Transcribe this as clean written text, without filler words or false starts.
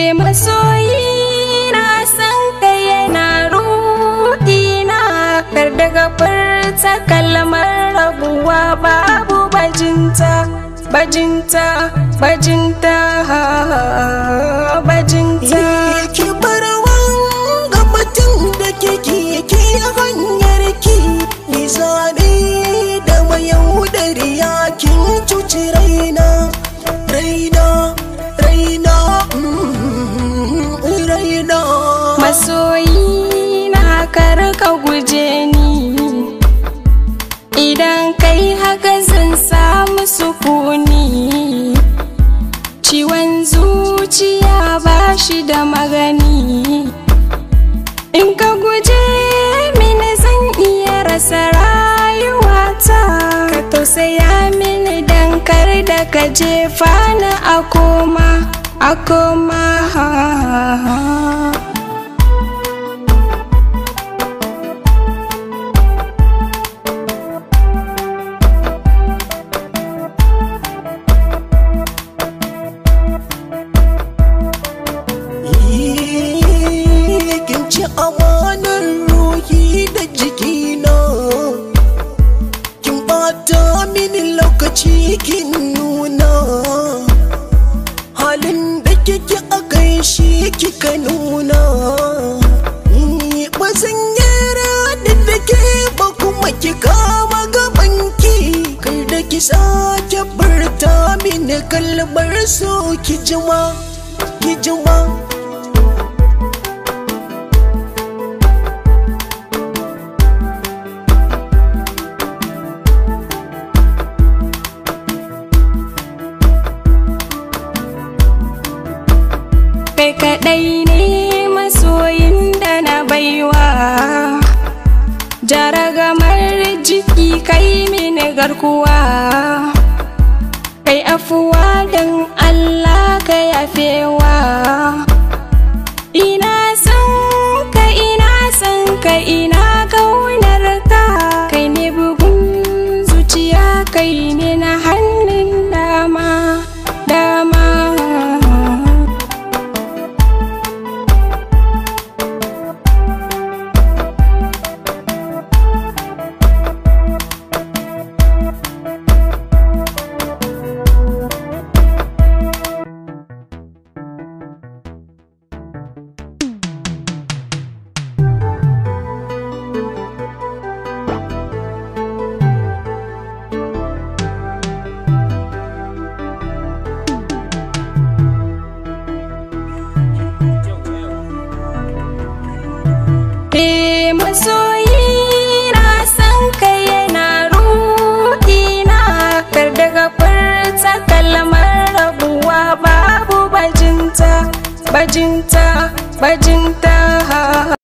Masoyi na san ka yana ruɗina, kar daga furta kalmar rabuwa babu bajinta, bajinta, bajinta, bajinta. Ki bar wanga mutum da kike ke hanyar ki, ni zane da mayaudariya kin cuci raina, raina, raina, raina. Masoyi na kar ka guje ni, idan kai haka zan samu sukuni. Ciwon zuciya ba shi da magani, in ka guje mini zan iya rasa rayuwata. Ka tausaya mini dan kar da ka jefa ni a koma, a koma. Kin ci amanar ruhi da jikina, kin bata mini lokaci kin nuna halin da kike a kai shi kika nuna. Ni ba zan yi raɗin da ke ba kuma ki kama gabanki, kar da ki sake furta mini kalmar so ki jima, ki jima. Kai kaɗai ne masoyin da na baiwa, jaragamar jiki kai mini garkuwa. Kai afuwa don Allah ka yafewa. Ina son ka, ina son ka, ina kaunar ka. Kai ne bugun zuciya, kai ne na hannun dama, dama. Masoyi na san ka yana ruɗina, kar daga furta kalmar rabuwa babu bajinta, bajinta, bajinta.